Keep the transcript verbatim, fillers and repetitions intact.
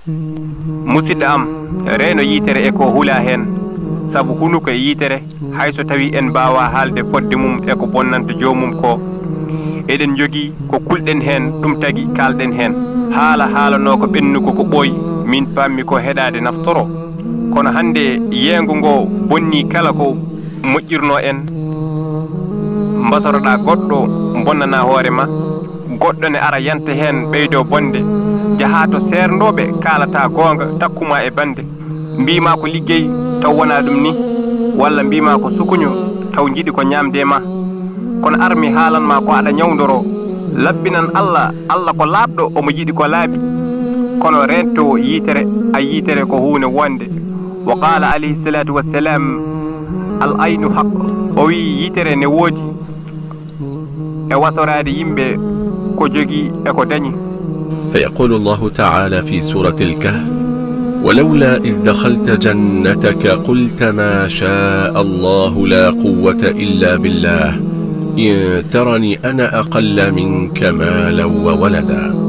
Musidɗo am, reeno yitere e ko hulaa heen, sabu hunuko e yitere, hay so tawii en mbaawaa haalde fodde mum e ko bonnanta joomum koo. Eɗen njogii ko kulɗen heen, ɗum tagi kaalɗen heen. Haala haalanoo ko ɓennugo ko ɓooyi, miin paammi ko heɗaade naftoroo. Kono hannde yeengo ngoo bonnii kala ko moƴƴirnoo en. Mbasoroɗaa goɗɗo bonnanaa hoore ma, goɗɗo ne ara yanta heen ɓeydoo bonde, jahaa to seernooɓe kaalataa goonga takkumaa e bande. Mbii maa ko liggey taw wonaa ɗum ni, walla mbii maa ko sukuño taw njiɗi ko ñaamde ma. Kono ar mi haalan ma ko aɗa ñawndoroo. Labbinan Allah, Allah ko laaɓɗo, omo yiɗi ko laaɓi. Kono reento yitere, a yitere ko huunde wonde. Wa qaala alayhi salaatu wassalam, al aynu haq. O wii yitere ne woodi e wasoraade yimɓe ko jogii e ko dañi. فيقول الله تعالى في سورة الكهف: ولولا إذ دخلت جنتك قلت ما شاء الله لا قوة إلا بالله إن ترني أنا أقل منك مالا وولدا.